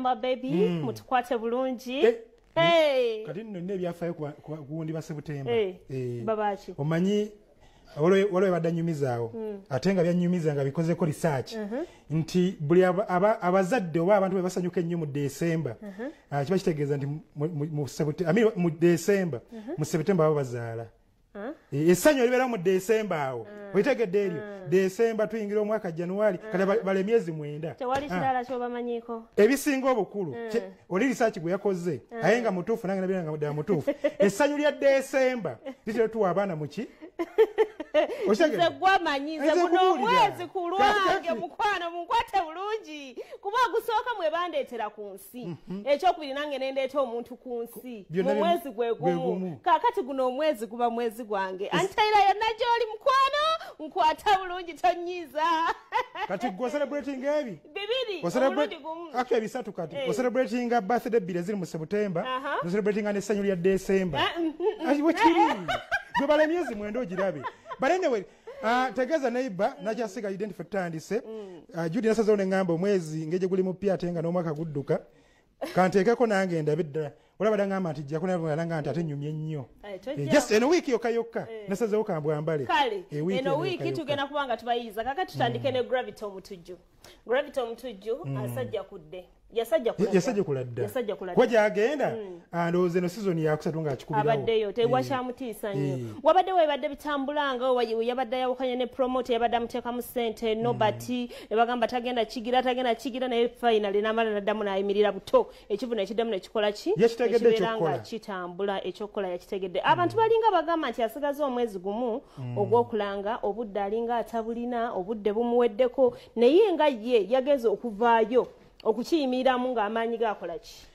September baby, mutukwate bulungi. Hey. Kati nno nne ebyafaayo kuwundi ba September. Babaki. Omanyi waliwo ebadde annyumizaawo, ate nga byannyumiza nga bikozeko research, nti buli abazadde oba abantu bwe basanyuka ennyo mu December, kiba kitegeeza nti mu December, mu September baba bazaala. Essanyu eribeera mu December awo, oitegedde eryo December tuyingira omwaka January, kati bala emyezi 9. Tewali kirala kyobamanyiiko. Ebisinga obukulu, oli research gwe yakoze, aye nga mutuufu, nange nabeera nga ddala mutuufu. Essanyu lya December litera tuwa abaana muki? Nze gwamanyi, nze guno omwezi ku lwange mukwano munkwate bulungi, kuba ogusooka mwe bandeetera ku nsi, ekyokubiri nange nendeeta omuntu ku nsi mu mwezi gwe gumu. Kaakati guno omwezi guba mwezi gwange. Antaira yonna gy'oli mukwano, nkwata bulungi tonyiiza. Kati gwe celebrating ebi bibiri omulundi gumu, actually bisatu. Kati ocelebrating birthday bbiri eziri mu September, ocelebrating n'essanyu lya December. Wekiri gwe bala emyezi 9 ogirabe. But anyway, tegeeza neighbor nakyasiga identify tutandise. Judy nasazeewo ne ŋŋamba omwezi ng'egye guli mupya ate nga n'omwaka gudduka, kanteekeko nange ndabe ddala. Olaba dda ŋŋamba nti jjako nanga nti ate nnyumye nnyo. Just eno wiiki yokka yokka nasazeewo kambwambale. Kale eno wiiki tugenda kuba nga tubayiza. Kakati tutandike ne Gravity Omutujju. Gravity Omutujju asajja kudde. Yasajja kuladda. Kuba gy'agenda ndowooza eno sizoni yakusatu ng'akikubirawo. Abaddeyo tewakyamutiisa nnyo. Wabadde webadde bitambula nga yabadde ayawukanye ne promoter, yabadde amuteekamu ssente Nobert, ne bagamba tagenda kigira, naye finally n'amala n'addamu n'ayimirira buto. Ekivu ne kiddamu ne kikola ki? Yakitegedde ekyokukola. Nga kitambula ekyokukola yakitegedde. Abantu balinga bagamba nti asigaza omwezi gumu ogw'okulanga, obudde alinga atabulina, obudde bumuweddeko, naye nga ye yagenze okuvaayo okukiyimiriramu ng'amaanyi gaakola ki?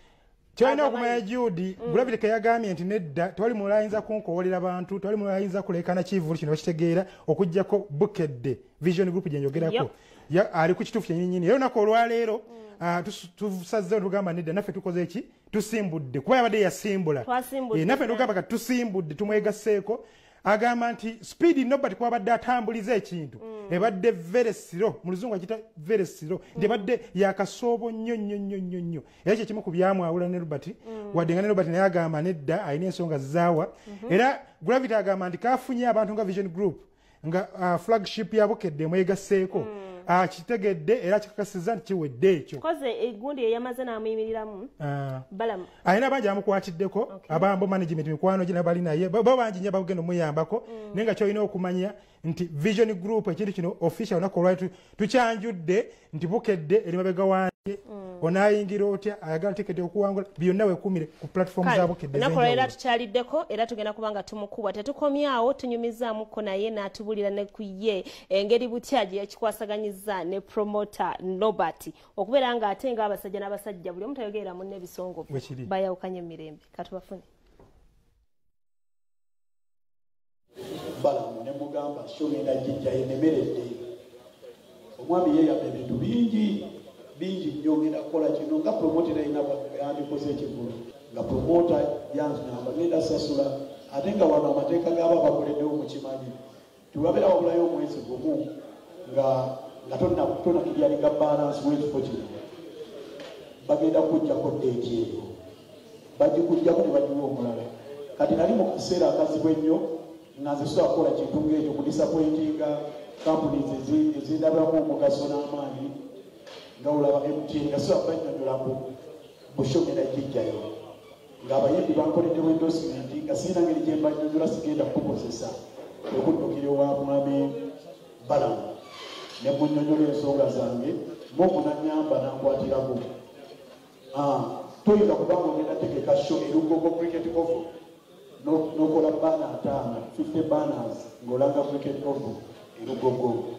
Kyolina okumanya Judy, Gravity ke yagambye nti nedda, tewali mulala ayinza kunkoowolera bantu, tewali mulala ayinza kuleekaana kivvulu kino bakitegeera okuggyako Bukedde Vision Group gye njogerako. Ali ku kituufu kyennyini. Era olunaku olwaleero tusazeewo tugamba nedda, naffe tukoze ki? Tusimbudde. Kuba yabadde yasimbula. Naffe tugamba kati tusimbudde, tumwegasseeko. Agamba nti speed Nobert kwabadde atambuliza ekintu ebadde very slow, mu luzungu akiyita very slow, nti ebadde yakasoobo nnyo nnyo nnyo nnyo nnyo. Era kye kimu ku byamwawula ne Robert, wadde nga ne Robert naye agamba nedda alina ensonga zaawa. Era Gravity agamba nti kafunye abantu nga Vision Group nga flagship ya Bukedde emwegasseeko, akitegedde era kikakasizza nti kiwedde ekyo. Koze egundi eyamaze n'amuyimiriramu. Balamu. Alina bangi amukwatiddeko, abambo management mikwano gye nabali naye, bo bangi nnyo abagenda omuyambako, naye nga ky'olina okumanya nti Vision Group ekintu kino official olunaku olwaleero tukyanjudde nti Bukedde eri mabega wange, onaayingira otya, ayagala tiketi okuwangula, byonna weekuumire ku platform za Bukedde. Olunaku olwaleero tukyaliddeko era tugenda kuba nga tumukuba. Tetukomyawo, tunyumizaamuko naye n'atubulira ne ku ye engeri butya gye yakikwasaganyizza ne promoter Nobert okubeera nga ate ng'abasajja n'abasajja buli omu tayogerera munne ebisongovu, bayawukanye emirembe. Katubafune. Balamu ne mugamba sho ngenda jjajja yenemeredde. Omwami yeeyama ebintu bingi bingi nnyo, ngenda kukola kino nga promoter alina yandikoze ekivvulu, nga promoter yanzigamba ngenda sasula, ate nga wano amateeka g'aba bakoleddewo mukimanyi tiwabeera wabulayo omwezi gumu nga tonakiryalinga balance w'ekifo kino, bagenda kujjako ddeeti eyo, bagikujjako ne bagiwa omulala. Kati nali mu kaseera akazibu ennyo nga nze sobola kukola kintu ng'ekyo kudisappointinga companies ezindabiramu omugaso n'amaanyi nga olaba MTN, nga sobola bannyonnyola busho ngenda gijjayo, ng'abayimbi bankoleddewo endorsement, nga sirina ngeri gye mbannyonnyola sigenda kukozesa okuddukira ewa mwami Balamu ne munnyonnyola ensonga zange, Mungu n'annyamba n'ankwatirako. Toyinza kubanga ogenda tegeka show e Lugogo Cricket Oval n'okola banner 5, 50 banners ng'olanga Cricket Oval e Lugogo,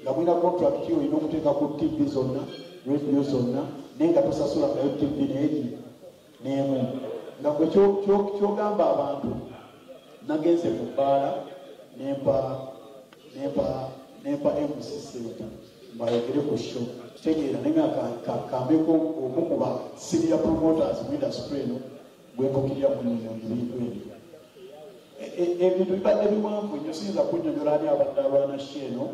nga mulina contract olina okuteeka ku TV zonna, radio zonna, naye nga tosasula nayo TV n'egi n'emu. Nga gwe ky'ogamba abantu, nagenze mu bbaala nempa MC sente mbayogere ku show, kitegeera naye nga kambeko omu ku ba senior promoters mu industry eno gwempukirira mu nnyonyi ebintu ebyo. Ebintu bibadde biwanvu nnyo, siyinza kunnyonnyola ani abadde alwana show eno,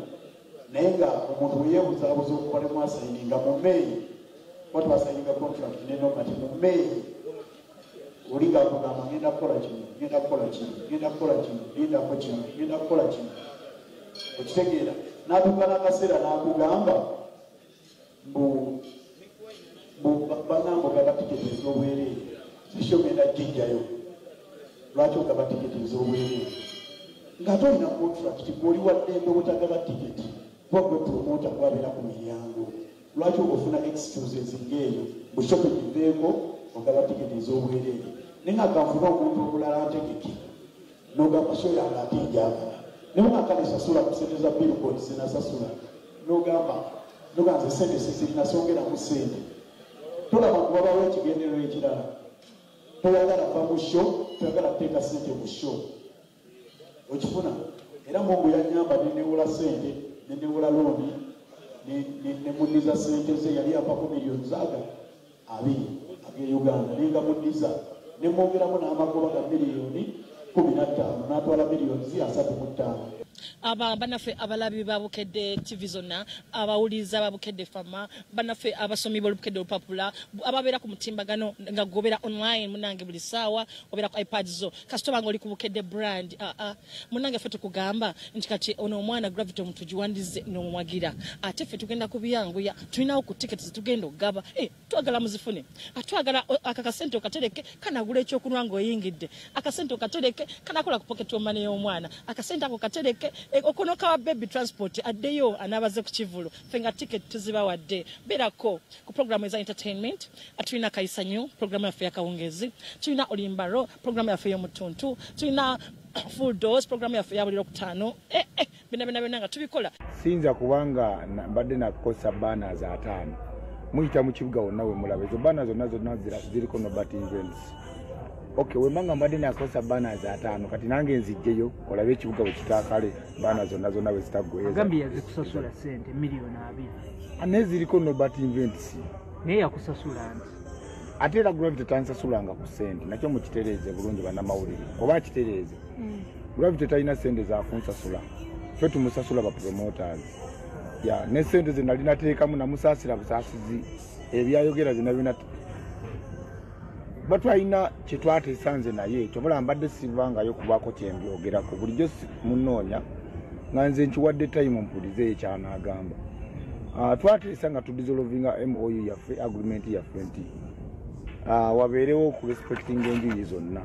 naye nga omuntu bwe yeebuzaabuza okuva ne mwasayininga mu May Kuba twasayininga contract ne Norbert mu May, oli ng'akugamba ngenda kukola kino, ngenda kukola kino, ngenda kukola kino, lindako kino, ngenda kukola kino. Okitegeera? N'atuuka n'akaseera n'akugamba mbu bannange ogaba tiketi ez'obwereere, show ngenda gijjayo. Lwaki ogaba tiketi ez'obwereere ng'ate olina contract? Gw'oli wa ddembe obutagaba tiketi, kuba gwe promoter, gwabeera ku miryango. Lwaki ofuna excuses ng'eyo bu show tugiveeko ogaba tiketi ez'obwereere? Naye nga kanfune omuntu omulala ntegeke, n'ogamba show yange ate njagala, naye nga kale sasula ku sente za billboard zinasasula, n'ogamba nze sente sizirina, songeramu sente. Tolaba nti wabawo ekigendererwa ekirala? Toyagala va mu show, toyagala kuteeka sente mu show. Okifuna? Era Mungu yanyamba, nenewola sente, nenewola loan, nemuddiza sente ze yali ampako miliyoni zaaga 20 ag'e Uganda, nenga muddiza nemwongeramu n'amagoba ga miliyoni 15, n'atwala miliyoni 35. Aba bannaffe abalabi ba Bukedde TV zonna, abawuliriza ba Bukedde Fama, bannaffe abasomi b'Olubukedde olupapula, ababeera ku mutimbagano nga gobera online, munange buli ssaawa obeera ku iPad zo, kasita obanga oli ku Bukedde brand. Aa, munange, ffe tukugamba nti kati ono omwana Gravity omuntu giwandize n'omuwagira, ate ffe tugenda kubyanguya. Tulinawo ku tiketi zetugenda okugaba. Twagala muzifune. Twagala akakasente okatereke kanagula ekyokunwa ng'oyingidde, akasente okatereke kanakola ku pocket money y'omwana, akasente ako katereke okunoka wa baby transport addeyo anaabaze ku kivulu. Ffe nga ticket tuzibawadde. Beerako ku programu eza entertainment. Tulina Kaisanyu, programu yaffe yakawungezi, tulina Olimbaro, programu yaffe y'omutuntu, tulina Full Dose, programu yaffe ya buli Lwokutaano. Byonna byonna byonna nga tubikola. Siyinza kubanga mbadde nakukozesa banners 50. Muyita mu kibuga wonna we mulaba ezo banner zonna zonna ziriko Nobert Events. Okay, wembanga mbadde nakukozesa banners 50, kati nange nzijjeyo olabe ekibuga bwe kitaakale, banner zonna zonna bwe zitaggweyo. Agambye yazikusasula sente miliyoni 20. Naye ziriko Nobert Events. Naye yakusasula nti Ate era Gravity tansasulanga ku sente. Nakyo mukitereeze bulungi, bannamawulire, oba akitereeze. Gravity talina sente zakunsasula, ffe tumusasula ba promoters ya ne sente ze nali nateekamu namusaasira busaasizi. Ebyayogera byonna byonna batwalina kyetwateesa nze naye. Kyobula mbadde sivangayo kubaako kyembyogerako. Bulijjo munoonya nga nze nkiwadde time mpulize ekyanaagamba. Twateesa nga tudissolvinga MOU yaffe, agreement yaffe, nti wabeerewo okurespectinga enjuyi zonna.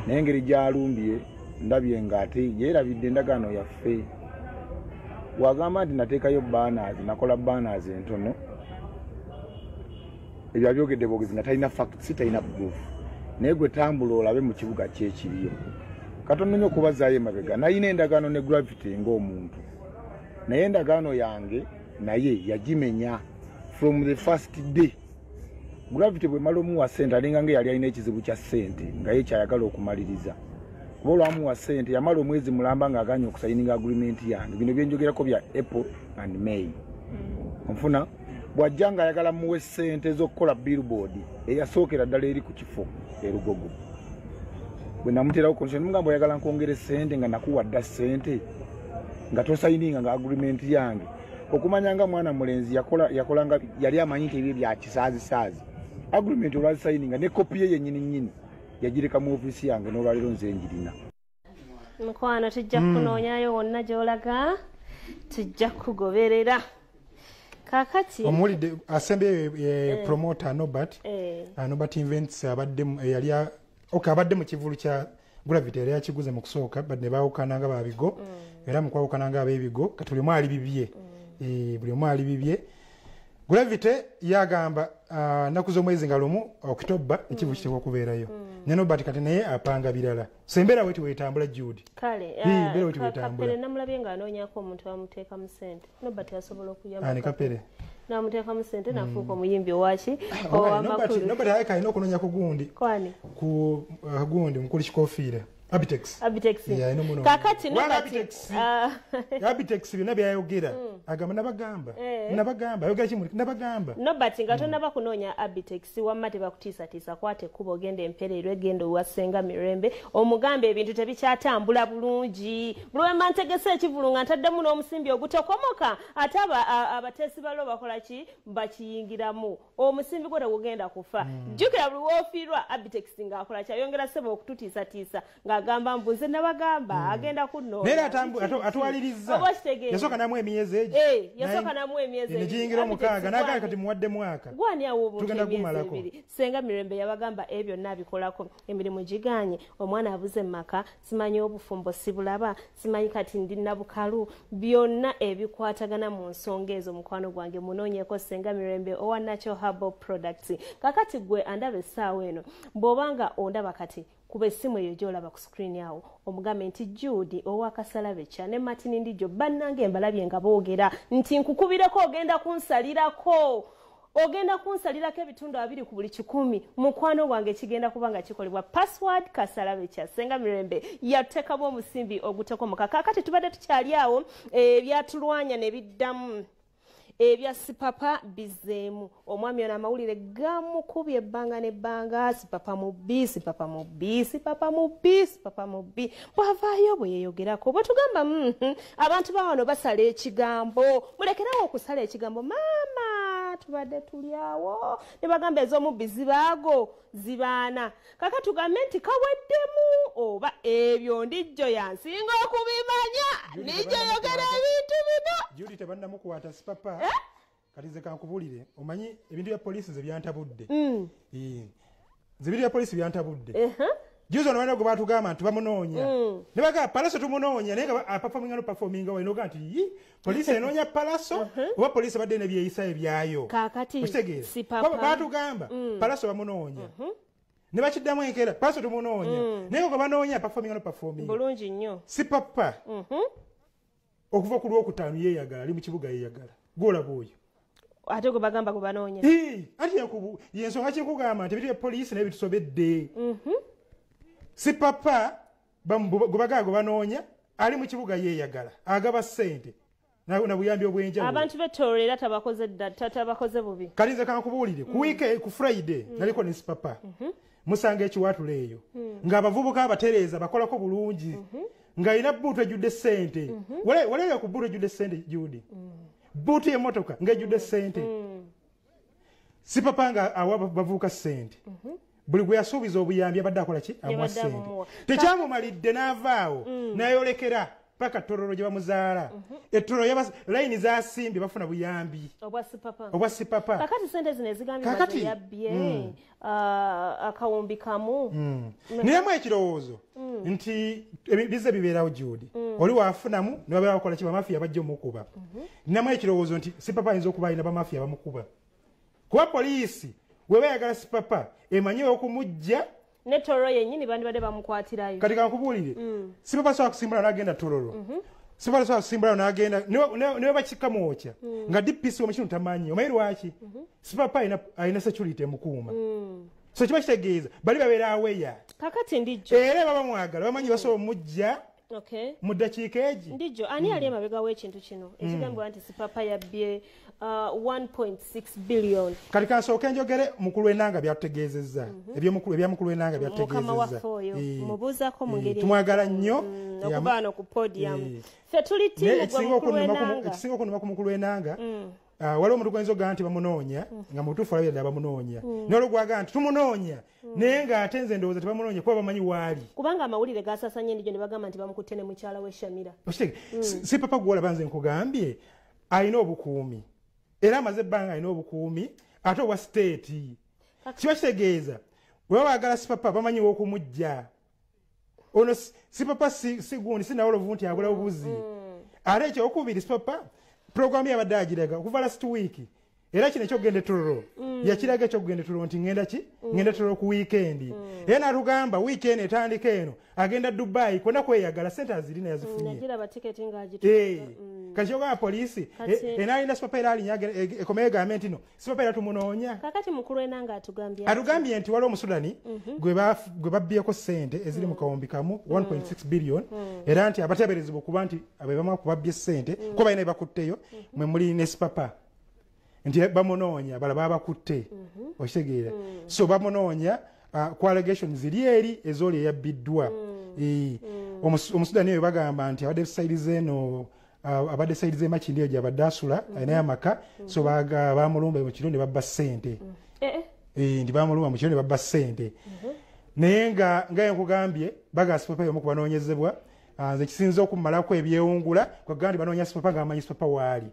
Naye engeri gyalumbye ndabye nga ate yeerabidde endagaano yaffe. Wagamba nti nateekayo banners, nakola banners entono. Ebyo abyogedde bwogezi nga talina facts, talina proof. Naye gwe tambula olabe mu kibuga kyekiriyo. Katono nnyo okubazaayo emabega. Nalina endagaano ne Gravity ng'omuntu, naye endagaano yange naye yagimenya from the first day. Gravity bwe mala omuwa ssente, alinga nga yali alina ekizibu kya ssente nga ye kyayagala okumaliriza, kuba olwamuwa ssente yamala omwezi mulamba ng'aganye okusayininga agreement yange. Bino byenjogerako bya April and May. Onfuna? Bw'ajja ng'ayagala muwe ssente z'okukola billboard eyasookera ddala eri ku kifo erugogo, bwe namuterawo condition, mugamba oyagala nkwongere ssente nga nakuwa dda ssente nga tosayininga nga agreement yange. Okumanya nga mwana mulenzi yakolanga yali amanyi nti ebyo bya kisaazisaazi. Agreement olwazisayininga ne kopi ye yennyini nnyini yagireka mu ofiisi yange, n'olwaleero nze njirina. Mukwano, tujja kunoonyayo wonna gy'olaga, tujja kugoberera. Kakati Omuwulidde asembyeyo ye promoter Nobert. Nobert Events abadde yali okay, abadde mu kivulu kya Gravity, yali akiguze mu kusooka, but ne baawukana nga babigo. Era mu kwawukana nga ab'ebigo, kati buli omu ali bibye. Buli omu ali bibye. Gravity yagamba nnaku z'omwezi nga 1 Okitoba ekivu kiteekwa okubeerayo. Ne Nobert kati naye apanga birala, so embeera weti wetambula, Jude. Kale. Embeera weti wetambula. Kapere namulabye ng'anoonyako omuntu amuteekamu sente. Nobert asobola okuyamba Ani? Kapere? N'amuteekamu sente nafuuka omuyimbi owaki? Nobert Owamakulu. Nobert alabika alina okunoonya ku gundi. Kwani? Ku gundi mukulu Kikofiira. Abitex. Abitex. Yeah, no. Kakati no Abitex. Abitex byonna byayogera. Agamba nabagamba. Nabagamba. Ayogera ki nabagamba. No but nga tonnaba kunoonya Abitex wamma tebakutiisatiisa kwate ekkubo ogenda empereerwe egenda owa Ssenga Mirembe omugambe ebintu tebikyatambula bulungi. Buli lwe mba ntegese ekivvulu nga ntaddemu n'omusimbi ogutokomoka ate abateesi balo bakola ki bakiyingiramu. Omusimbi gwo tegugenda kufa. Jjukira buli w'ofiirwa Abitex ng'akola ki ayongera ssebo okututiisatiisa ng'agamba mbu nze nabagamba agenda kunoonya. Naye atwaliriza. Yasooka namu emyezi egi. Yasooka namu emyezi ebiri. Negiyingira omukaaga n'agamba kati muwadde mwaka. Gwani awo obuntu emyezi ebiri. Ssenga Mirembe yabagamba ebyo byonna abikolako emirimu giganye omwana abuze mu maka simanyi obufumbo sibulaba simanyi kati ndi nabukalu byonna ebikwatagana mu nsonga ezo mukwano gwange munoonyeko Ssenga Mirembe owa Natural Herbal Products. Kakati gwe andaba essaawa eno bw'obanga ondaba kati kuba essimu eyo gy'olaba ku screen awo omugambe nti Jude owa Kasalabecca ne Martin Ndijo bannange mbalabye nga boogera nti nkukubireko ogenda kunsalirako ogenda kunsalirako ebitundu 2 ku buli 100 mukwano gwange kigenda kuba nga kikolebwa. Password Kasalabecca. Ssenga Mirembe yateekamu omusimbi ogutokomoka. Kakati tubadde tukyali awo ebyatulwanya ne biddamu ebya Sipapa bizeemu. Omwami ono amawulire gamukubye ebbanga n'ebbanga. Sipapa mubbi, Sipapa mubbi, Sipapa mubbi, Sipapa mubbi. Bw'avaayo bwe yeeyogerako bwe tugamba abantu ba wano basala ekigambo, mulekerawo okusala ekigambo. Maama tubadde tuli awo ne bagamba ez'omubbi zibaago zibaana. Kaka tugambe nti kaweddemu oba ebyo Ndijjo yansinga okubimanya. Ndijjo yogera ebintu bino. Judy tebannamukwata Sipapa. Kati nze kankubulire omanyi ebintu bya poliisi nze byantabudde. Nze ebintu bya poliisi byantabudde. Juzi ono balina gwe baatugamba nti bamunoonya. Ne bagamba Palaso tumunoonya naye nga apafominga nopafominga walina nti yi poliisi enoonya Palaso oba poliisi ebadde nebyeyisa ebyayo. Kaakati Sipapa baatugamba Palaso bamunoonya. Ne bakiddamu enkeera Palaso tumunoonya naye nga banoonya apafominga nopafominga. Bulungi nnyo. Sipapa okuva ku Lwokutaano yeeyagala ali mu kibuga yeeyagala. Gw'olaba oyo. Ate gwe bagamba gwe banoonya. Ate yensonga kyekugamba nti ebintu bya poliisi naye bitusobedde. Sipapa gwe bagamba gwe banoonya ali mu kibuga yeeyagala agaba ssente na buyambi obw'enjawulo. Abantu b'e Tooro era tabakoze tabakoze bubi. Kati nze kankubuulire ku wiike ku Friday naliko ne Sipapa musanga ekiwaatule eyo ng'abavubuka abatereeza bakolako bulungi ng'alina bbuutu ejjudde ssente. Waleero ku bbuutu ejjudde ssente Judy. Bbuutu y'emmotoka ng'ejjudde ssente. Sipapa nga awa bavubuka ssente. Buli gwe yasuubiza obuyambi abadde akola ki? Amuwa ssente. Tekyamumalidde n'avaawo n'ayolekera paka Tororo gye bamuzaala. Ettororo layini zasimbye bafuna buyambi. Obwa Sipapa. Obwa Sipapa. Kakati ssente zino ezigambibwa ze yabbye akawumbi kamu. Ninamu ekirowoozo nti bizze bibeerawo Judy. Oli waafunamu ne babeera bakola ki bamafiya bajja omukuba. Ninamu ekirowoozo nti Sipapa ayinza okuba alina bamafiya bamukuba. Kuba poliisi weba yagala Sipapa emanyi okumujja ne Tororo yennyini bandibadde bamukwatirayo. Kati kankubuulire Sipapa asobola kusimbula n'agenda Tororo. Sipapa asobola kusimbula n'agenda ne bakikamwokya nga DPC w'omukitundu tamanyi. Omanyi lwaki? Sipapa alina security emukuuma. So kiba kitegeeza bali babeera aweya. Kakati Ndijjo era baba mwagala bamanyi basobola omujja mu ddakiika egi. Ndijjo ani ali emabega w'ekintu kino ekigambibwa nti Sipapa yabbye 1.6 billion? Kati kansooke njogere mukulu w'ennanga byatutegeezezza. Ebya mukulu w'ennanga byatutegeezezza. Mukama waffe oyo mubuuzaako mu ngeri tumwagala nnyo okuba wano ku podium. Ffe tuli ttiimu gwe mukulu w'ennanga. Ekisinga okunuma ku mukulu w'ennanga waliwo omuntu gwoyinza okugamba nti bamunoonya nga mu butuufu alabira ddala bamunoonya. Naye olwo gwagamba nti tumunoonya naye ng'ate nze ndowooza tebamunoonya kuba bamanyi waali. Kubanga amawulire gaasasanye Ndijjo ne bagamba nti bamukutte ne mukyala we Shamira. Sipapa gw'olaba nze nkugambye alina obukuumi. Era amaze ebbanga alina obukuumi ate obwa siteeti. Kiba kitegeeza bwe baba baagala Sipapa bamanyi w'okumujja. Ono Sipapa si gundi si nawolovu nti abula bubuzi. Ate ekyokubiri Sipapa programu yabadde agiraga okuva last week era kino ekyokugenda Tororo yakiraga ekyokugenda Tororo nti ngenda ki ngenda Tororo ku weekend. Era n'atugamba weekend etandika eno agenda Dubai kwonna kweyagala ssente azirina yazifunye. Nagiraba tiketi ng'agituuka. Kati kyogamba poliisi enaalina Sipapa era alinya ekomeyo egambe nti no Sipapa era tumunoonya. Kakati mukulu Enanga atugambye atugambye nti waliwo Omusudani gwe babbyeko ssente eziri mu kawumbi kamu 1.6 billion, era nti abateeberezebwa okuba nti abe bamu kubabbye ssente ko balina bakutteyo mwe muli ne Sipapa nti bamunoonya, bala babakutte. Okitegeera? So bamunoonya ku allegations ziri eri ezooli eyabbiddwa. Omusudani oyo bagamba nti abadde sayidi z'eno, abadde sayidi z'e Makindye eyo gy'abadde asula, alinayo amaka. So bamulumba mu kiro ne babba ssente. Nti bamulumba mu kiro ne babba ssente. Naye nga nkugambye bagamba Sipapa y'omu ku banoonyezebwa. Nze kisinza okumalako ebyewungula kwegamba nti banoonya Sipapa ng'amanyi Sipapa waali.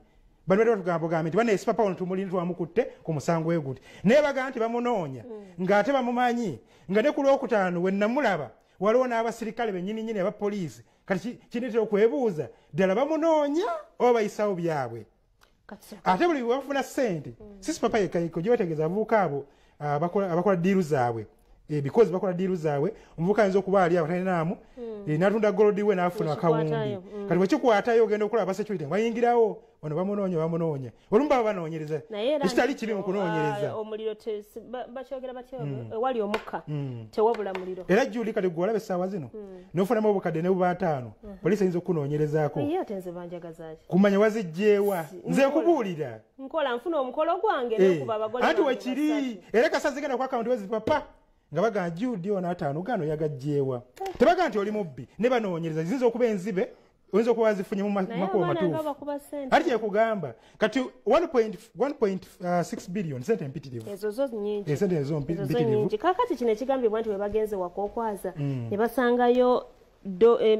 Bano badde batugamba bugambi nti bane Sipapa ono tumulina twamukutte ku musango eguti, naye bagamba nti bamunoonya ng'ate bamumanyi, nga ne ku Lwokutaano we namulaba waliwo n'abasirikale bennyini nnyini aba poliisi. Kati kineetera okwebuuza ddala bamunoonya oba bayisawo byabwe. Ate buli we bafuna ssente si Sipapa yekka yekka, gye bategeeza abavubuka abo abakola ddiiru zaabwe, because bakola ddiiru zaabwe. Omuvubuka ayinza okuba ali awo talinaamu, n'atunda golodi we n'afuna akawumbi. Kati bwe kikwatayo ogenda okulaba aba security nga bayingirawo, ono bamunoonya, bamunoonya, olumu baba banoonyereza ekitali kibi mu kunoonyereza. Omuliro bakyogera batya, ewali omukka tewabula muliro. Era Juli, kati gwe olaba essaawa zino n'ofunamu obukadde ne buba 50, poliisi eyinza okunoonyerezaako Ye ate nze banjagazaaki? Kumanya wazigyewa. Nze nkubuulira. Nkola nfuna omukolo gwange nekuba abagole Anti bange wekiri basatu. Era kasazigenda ku akawunti wezipapa nga bagamba Judi ono 50 gano yagagyewa. Tebaga nti oli mubbi, ne banoonyereza ziyinza okuba enzibe, oyinza okuba wazifunye mu Naye makubo abaana nga matuufu. bakuba ssente. Ati kyekugamba kati 1.6 billion sente mpitirivu. Ezo zo nyingi. Esente ezo Ezo zo mpitirivu. nyingi. Kakati kino ekigambibwa nti we bagenze waka okwaza ne basangayo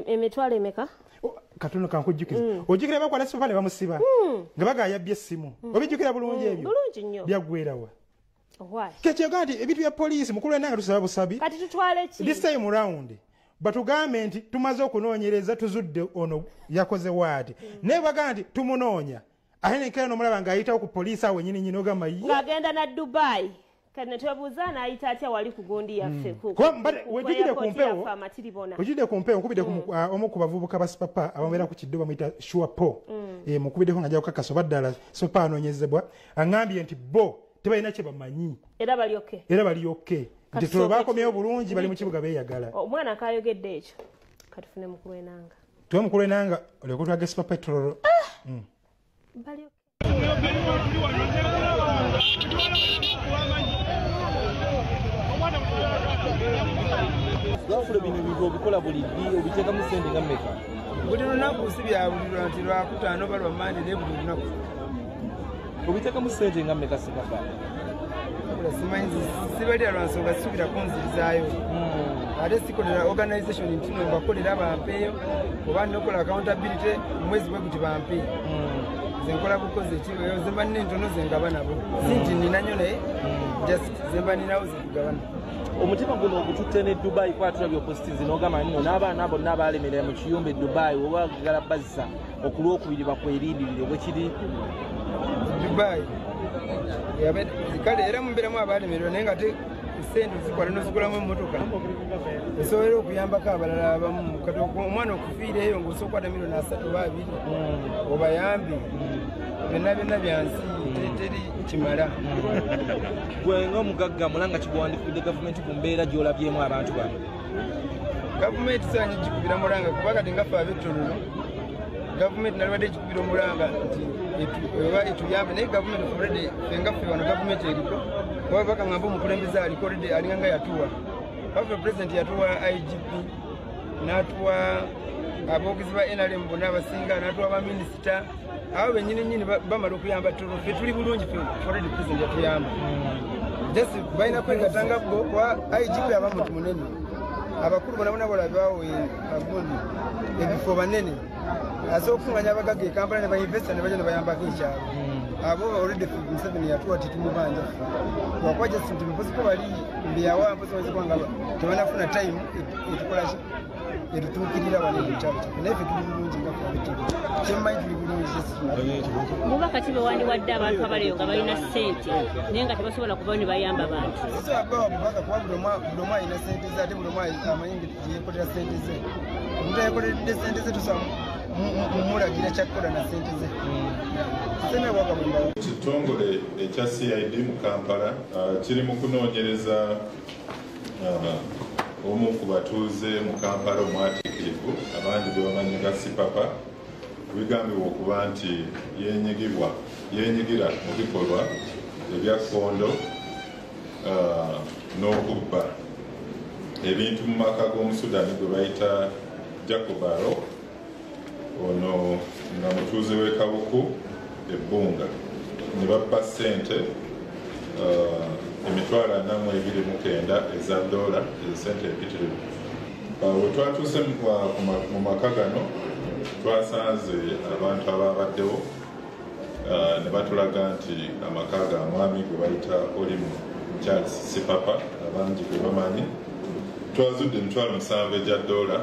emitwalo emeka? Oh, katono kankujjukiza. Ojjukira bakwata Sipapa ne bamusiba nga bagamba yabbye essimu? Obijjukira bulungi ebyo? Bulungi nnyo. Byaggwerawa? Why? Kyekyoga nti ebintu bya poliisi, mukulu Enanga, tusaba busabi. Kati tutwale ki? This time round batugambe nti tumaze okunoonyereza, tuzudde ono yakoze waati. Naye bagamba nti tumunoonya, ate nenkera nomulaba ng'ayitawo ku poliisi awo wenyini nyini, ogamba ye. Ng'agenda na Dubai. Kati ne twebuuza n'ayita atya wali ku gundi yaffe Kuba ku wejjukire ku airport mpewo, yaffe amatiribona. Ojjukire ku mpewo, nkubiddeko omu ku bavubuka ba Sipapa ababeera ku kiddo, bamuyita Shuapo. Mukubiddeko nga nja kukakasa oba ddala Sipapa anoonyezebwa. Aŋŋambye nti bo tebalina kye bamanyi. Era balyoke. Era bali okay, nti Kati tolo sooka bakomyewo bulungi, bali mu kibuga beeyagala. Omwana akayogedde ekyo, katufune mukulu Enanga. Tuwe mukulu Enanga olyoke otwage Sipapa etololo. Balyoke. Lwafula bino ebintu obikola buli ddi? Obiteekamu sente nga mmeka? Buli lunaku, si bya buli lwa nti Lwakutaano oba lwa Mande, naye buli lunaku. Obiteekamu sente nga mmeka, Sipapa? Wabula simanyi, sibalira lwa nsonga sisuubira kunzirizaayo, ate sikolera organization nti no mbakolera bampeeyo oba nokola accountability omwezi bwe guti bampe. Nze nkola bukozi, ekiyo zemba nina entono zengaba nabo, si nti nina nnyo, naye just zemba ninawo zentugabana. Omutima guno ogututte ne Dubai, kuba tulabye opositinzi n'ogamba nno n'abaana bonna abalemerera mu kiyumba e Dubai webagala bazza okulwokubiri bakwerindirire, bwekiri? Dubai kale era mumbeeramu abalemererwa, naye nga te sente ozikola nozigulamu emmotoka osobola okuyambako abalala abamu. Kati omwana okufiira eyo ngaosobola okukwata 30 miliyoni oba 20 obayambe. Byonna byonna byansi, teri kimala. Gwe nga omugagga mulanga kigwandikidde gavumenti ku mbeera gy'olabyemu abantu bano? Gavumenti sanya gikubira mulanga, kuba kati nga ffe ab'ettololo gavumenti nalibadde gikubira omulanga nti oba etuyambe, naye gavumenti already ffe nga ffe wano gavumenti eriko oba bakaŋŋamba omukulembeze aliko already alinga nga yatuwa baffe. President yatuwa IGP, n'atuwa aboogezi ba NRM bonna abasinga, n'atuwa baminisita abo bennyini nyini bamala okuyamba Toro. Ffe tuli bulungi, ffe already president yatuyamba. Just balina kwegattanga bo, kuba IGP aba muntu munene, abakulu bona bona bolabawo agundi ebifo banene, asobola okufunganya abagagga e Kampala ne bainvesta ne baja ne bayambako ekyalo. Abo already Museveni yatuwa, tetumubanja ffe, wakuba just nti mpozi ko bali mbeyawa mpozi bayinza kuba nga tebanafuna time etukolaki etutuukirira wano mu kyalo kyaffe, naye ffe tuli bulungi nga ffe ab'ettolo, kyemmanyi tuli bulungi. Bubaka ki bewandiwadde abantu abaliyo nga balina ssente naye nga tebasobola kubayo ne bayamba bantu? Sisobola kubawa bubaka, kuba buli omu alina sente ze, ate buli omu amanyi engeri gye yeekolera sente ze. Omuntu ayekoleredde sente ze tosobola mumulagira kyakkola na ssente ze. Ekitongole ekya CID mu Kampala kiri mu kunoonyereza omu ku batuuze mu Kampala omwatiikirivu, abandi be bamanyi nga Sipapa, bigambibwa okuba nti yeenyigira mu bikolwa ebya kkondo n'okubba ebintu mu maka g'Omusudani gwe bayita Jacob Arok, ono nga mutuuze w'e Kabuku ebbunga, ne babba ssente $429 eza dola, ssente empitirivu. We twatuuse mu maka gano twasanze abantu ababaddewo ne batulaga nti amaka ga mwami gwe bayita Olimu Charles Sipapa, abangi gwe bamanyi. Twazudde $7,000 egya dola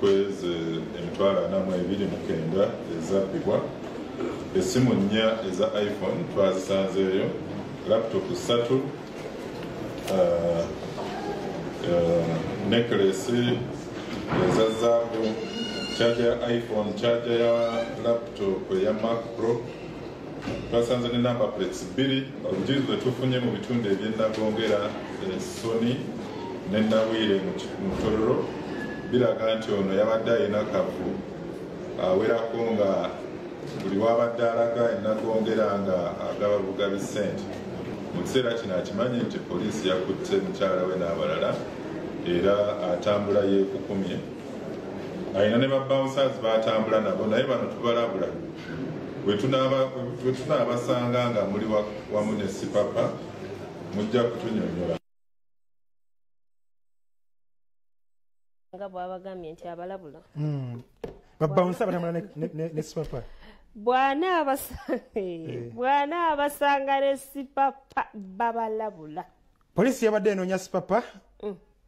kwezi $429 ezabbibwa, essimu 4 eza iPhone twazisanzeeyo, laptop 3, necklace eza zaabu, charger ya iPhone, charger ya laptop ya Mac Pro. Twasanze ne number plates 2. Obujulizi bwe tufunye mu bitundu eby'Ennagongera, Sony ne Nawiire mu Tororo biraga nti ono yabadde alina kavu awerako nga buli wabadde alaga Ennagongera nga agaba bugabi ssente. Mu kiseera kino akimanyi nti poliisi yakutte mukyala we n'abalala era atambula yeekukumye. Alina ne babouncers baatambula nabo, naye bano tubalabula bwe tunaabasanga nga muli wamu ne Sipapa mujja kutunyonnyola. Nga bw'abagambye nti abalabula babouncer batambula ne Sipapa, bwana abasanga ne Sipapa babalabula. Poliisi yabadde enoonya Sipapa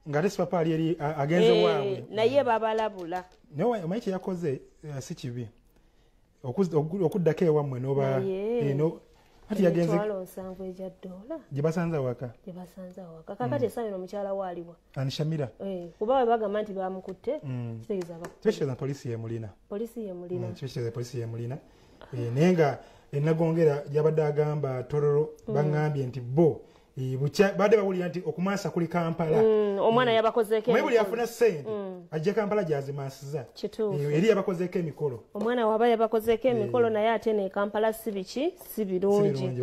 ng'ate Sipapa ali eri agenze waabwe, naye babalabula. Naye omanyi kye yakoze si kibi okuddako ewammwe n'oba ati yagenze $7,000 egya dola gye basanze awaka, Kakati essaawa eno omukyala we aliwa? Ani Shamira? Kuba bwe bagamba nti bamukutte, kitegeeza kitegeeza poliisi yemulina. Poliisi yemulina. Kitegeeza poliisi yemulina. Naye nga Ennagongera gyabadde agamba Tororo, baŋŋambye nti bo badde bawulira nti okumansa kuli Kampala. Omwana yabakozeeko emikolo. Buli afuna ssente ajja Kampala gy'azimansiza. Eri yabakozeeko emikolo. Omwana waba yabakozeeko emikolo, naye ate ne Kampala si biki, si birungi.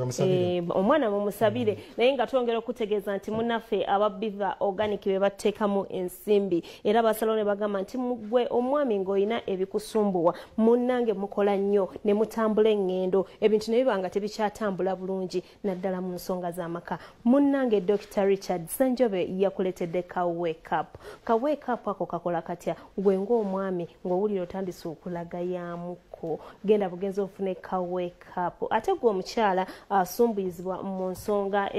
Omwana mumusabire. Naye nga twongera okutegeeza nti munnaffe aba Biva Organic be bateekamu ensimbi, era basalawo ne bagamba nti mugwe omwami ng'olina ebikusumbuwa, munnange mukola nnyo ne mutambula eŋŋendo, ebintu ne biba nga tebikyatambula bulungi naddala mu nsonga z'amaka. Munnange Dr. Richard Ssenjobe yakuleetedde ka wake up. Ka wake up ako kakola katya? Gwe ng'omwami ng'owulira otandise okulagayamuko, genda bugenzi ofune ka wake up. Ate gwe omukyala asumbuyizibwa mu nsonga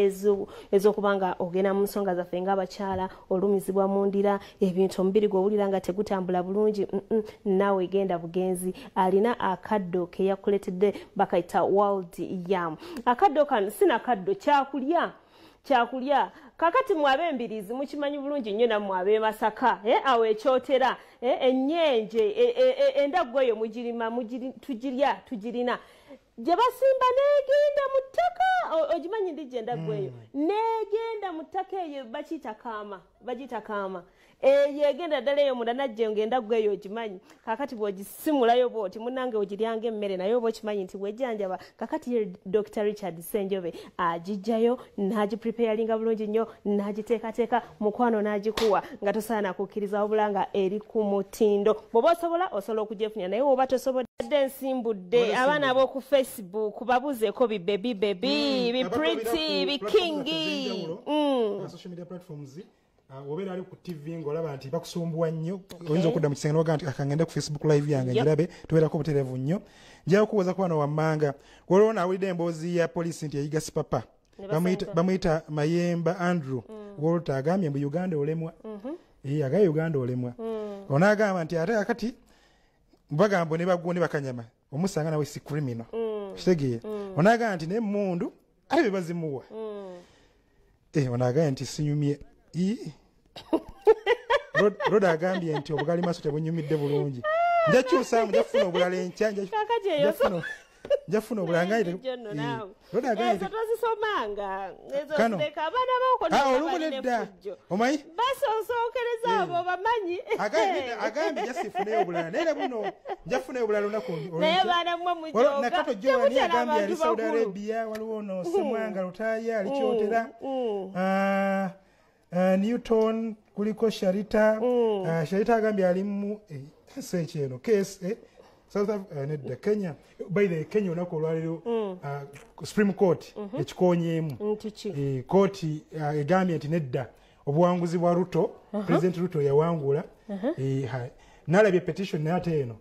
ez'okuba nga ogenda mu nsonga zaffe ng'abakyala, olumizibwa mu ndira, ebintu omubiri gwe owulira nga tegutambula bulungi, naawe genda bugenzi. Alina akaddo ke yakuleetedde bakayita World Yam. Akaddo kano si nakaddo, kyakulya. Kakati mwe ab'embirizi mukimanyi bulungi nnyo, nammwe ab'e Masaka, awo ekyotera ennyenje, endaggo eyo mugirima, tugirya, tugirina gye basimba n'egenda mu ttaka. Ogimanyi ndijja endaggo eyo n'egenda mu ttaka eyo bakiyita kaama, eyo egenda ddala eyo munda najja ng'endaggo eyo ogimanyi. Kakati bw'ogisimulayo bw'oti munnange ogiryanga emmere, naye oba okimanyi nti wejjanjaba. Kakati ye Dr. Richard Ssenjobe agijjayo n'agipreparinga bulungi nnyo, n'agiteekateeka mukwano n'agikuwa nga tosaana kukkiriza, wabula nga eri ku mutindo. Bw'oba osobola, osobola okugyefunya, naye bw'oba tosobodde, nsimbudde abaana ab'oku Facebook babuzeeko bi baby baby, bi pretty, bi kingi. Social media platforms, obeera ali ku TV ng'olaba nti bakusumbuwa nnyo, oyinza okudda mu kisenge n'ogamba nti akangende ku Facebook live yange ngirabe, tubeerako butereevu nnyo. Njagala kubuuza ku bano wammanga, waliwo naawulidde emboozi ya poliisi nti eyiga Sipapa, bamuyita Mayemba Andrew Walter, agambye mbu Uganda olemwa. Agambye Uganda olemwa. Ono agamba nti ate akati bagambo ne bagundi bakanyama omusanga nawe si criminal. Kitegeera. Ono agamba nti n'emmundu ate be bazimuwa. Ono agambye nti sinyumye. Roda agambye nti obugali maaso tebunyumidde bulungi. Nja kyusaamu, nja kufuna obulala enkya, nja kufuna obulala nga ezo tozisomanga, ezo zireka abaana baoko. Olumu nedda omanyi basonsookereza abo bamanyi. Agambye jasifuneyo obulala, naye buno nja kufunayo obulala olunaku. Naye baana mmwe mujoga Nakato Joani agambye ali Saudi Arabia, waliwo ono Semwanga Lutaaya ali Kyotera, Newton kuliko Sharita. Sharita agambye ali mu SH eno KSA South Africa, nedda Kenya. By the Kenya olunaku olwaleero Supreme Court ekikonyeemu. Kooti egambye nti nedda, obuwanguzi bwa Ruto, President Ruto yawangula. Nalabye petition, naye ate eno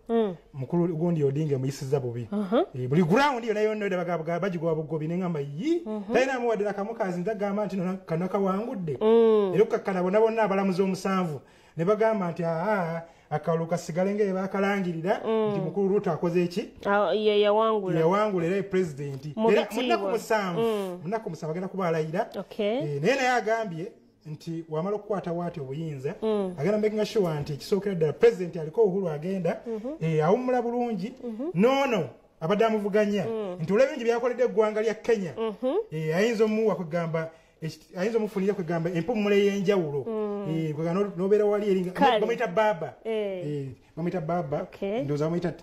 mukulu gundi Odinga muyisiza bubi. Buli ground yonna yonna bagigoba bugobi, neŋŋamba yi talina amuwadde nakamukazi ntagamba nti kano kawangudde. Era okukakkana bonna bonna abalamuzi 7 ne bagamba nti aa, akalulu kasigale nga bakalangirira nti mukulu Ruto akoze eki? Yawangula, era president. Era munaku 7 agenda kuba alayira. Naye naye agambye nti wamala okukwata waati obuyinza, agenda making sure nti ekisookera ddala president aliko Uhuru agenda awummula bulungi, noono abadde amuvuganya nti olw'ebingi byakoledde eggwanga lya Kenya, ayinza omuwa kwegamba ayinza omufunira kwegamba empumula ey'enjawulo, nobeera wali eri bamuyita baba, bamuyita baba, ndowooza bamuyita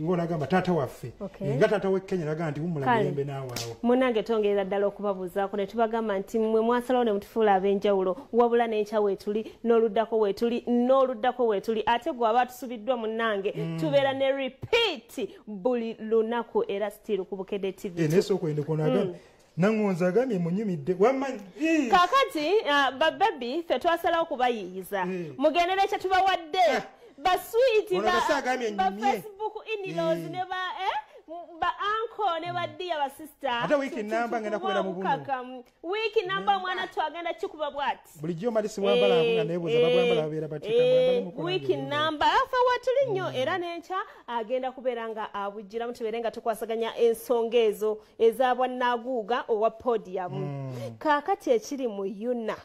ng'onagamba taata waffe, nga taata w'e Kenya, naga nti wummula mirembe naawe awo. Munnange, twongerera ddala okubabuuzaako ne tubagamba nti mmwe mwasalawo ne mutufuula ab'enjawulo, wabula n'enkya weetuli, n'oluddako weetuli, n'oluddako weetuli. Ate gwe aba tusubiddwa, munnange, tubeera ne repeat buli lunaku era still ku Bukedde TV. Naye sooka oyende kuonaga Nangonza agambye munyumidde wamma. Kakati babebi, ffe twasalawo kubayiiyiza, mugendere kye tubawadde, baswiti ba Facebook in-laws ne ba ba uncle ne ba dear ba sister. Ate wiiki namba ngenda kubeera mu buno. Wiiki namba omwana twagenda kikuba bwati. Bulijjo malisi wambala nga neebuuza babwambala babeera batya. Wiiki namba afa watuli nnyo, era n'enkya agenda kubeera nga abugiramu, tubeere nga tukwasaganya ensonga ezo ez'abwannaguuga owa podium. Kaakati ekiri mu UNAA,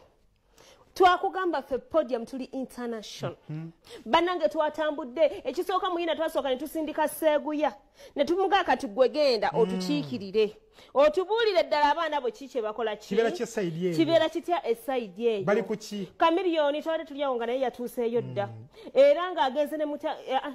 twakugamba ffe podium tuli international. Bannange, twatambudde. Ekisooka muyina twasooka ne tusindika Seeguya ne tumugaa kati gwe genda otukiikirire, otubuulire ddala abaana bwe ki kye bakola, kibeera kitya e side eyo. Bali kuki? Kamiliyoni twabadde tulyawo nga naye yatuuseeyo dda, era ng'agenze ne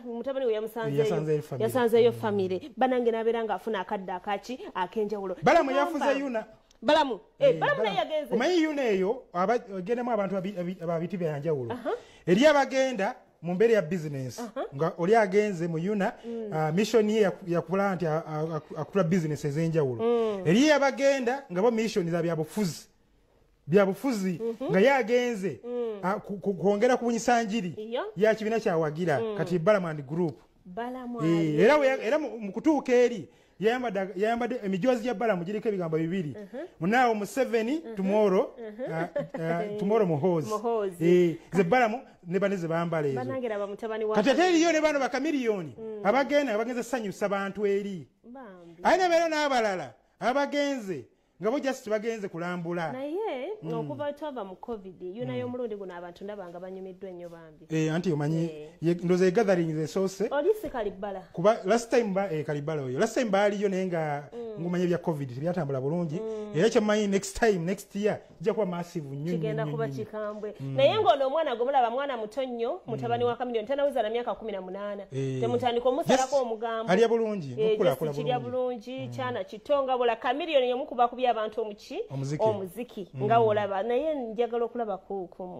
mutabani we yamusanzeeyo, yasanzeeyo famire. Bannange, n'abeera ng'afuna akadde akaki ak'enjawulo. Balamu yafuze UNAA. Balamu, Balamu naye yagenze. Omanyi UNAA eyo abagendemu abantu ababiti byanjawulo. Eri abagenda mu mbeera ya bizinesi, nga oli agenze mu UNAA, mission ye yakula nti akutula bizinesi ez'enjawulo. Eri abagenda nga bo mission za byabufuzi, byabufuzi, nga ye agenze kwongera kubunyisa njiri ya kibiina kyawagira, kati Balamu and group. Era mu kutuuka eri yayambadde emijozi gya Balamu giriko ebigambo bibiri, munaawo Museveni tomorrow, tomorrow Muhoozi. Ze Balamu ne bane ze bambala ezo. Kati ate eriyo ne bano bakamiliyoni abagenda abagenze sanyusa bantu eri, aye nebeera n'abalala abagenze nga bo just bagenze kulambula. Naye okuva twava mu COVID, UNAA y'omulundi guno abantu ndaba nga banyumiddwa ennyo bambi. Anti omanyi ndoza e gathering esoose. Oli si Kalibbala? Kuba last time ba Kalibbala oyo last time baaliyo, naye nga ngumanya ebya COVID tebyatambula bulungi. Era kyemmanyi next time, next year kijja kuba massive nnyo. Kigenda kuba kikambwe. Naye ng'ono omwana gwe mulaba mwana muto nnyo, mutabani wa Kamiliyoni, tanaweza na myaka 18. Temutandika omusalako omugambo. Alya bulungi n'okulakula. Kirya bulungi, kyana kitonga bula. Kamiliyoni y'omu ku bakubye abantu omuki omuziki nga wolaba, naye njagala okulaba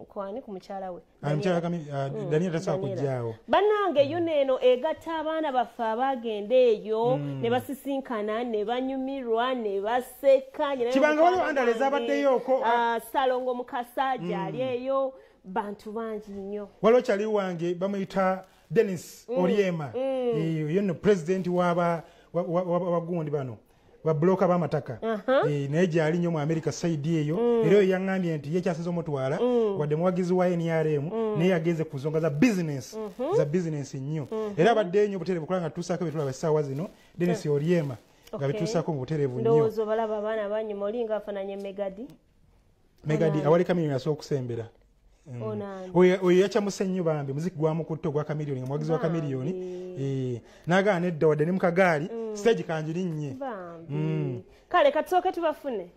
kwani ku mukyala we. Daniel tasobola kujjaawo. Bannange, UNAA eno egatta abaana baffe abagenda eyo ne basisinkana ne banyumirwa ne baseka. Kibanga waliwo andala ezabaddeyooko. Salongo Mukasa gyali eyo, bantu bangi nnyo. Waliwo kyali wange bamuyita Denis Oryema, ye nno president waba wagundi bano babloka b'amataka, naye gyali nnyo mu America side eyo. Era oyo yaŋŋambye nti ye kyasinze omutwala, wadde muwagizi wa NRM, naye yagenze ku nsonga za business, za business nnyo. Era abadde nnyo butereevu kulaba nga tutuusaako byetulaba essaawa zino. Denis Oryema nga bituusaako mu butereevu nnyo. Ndowooza obalaba abaana banyuma, olinga afaananye Megadi. Megadi awali Kamiliyoni asobola okusembera. Oyo yachamuse nnyo bambi, muziki gwamukutte ogwa Chameleone, nga muwagizi wa Chameleone. N'agaana edda wadde ne mu kagaali, stage kanjirinnye. Bambi. Kale katusooke tubafune.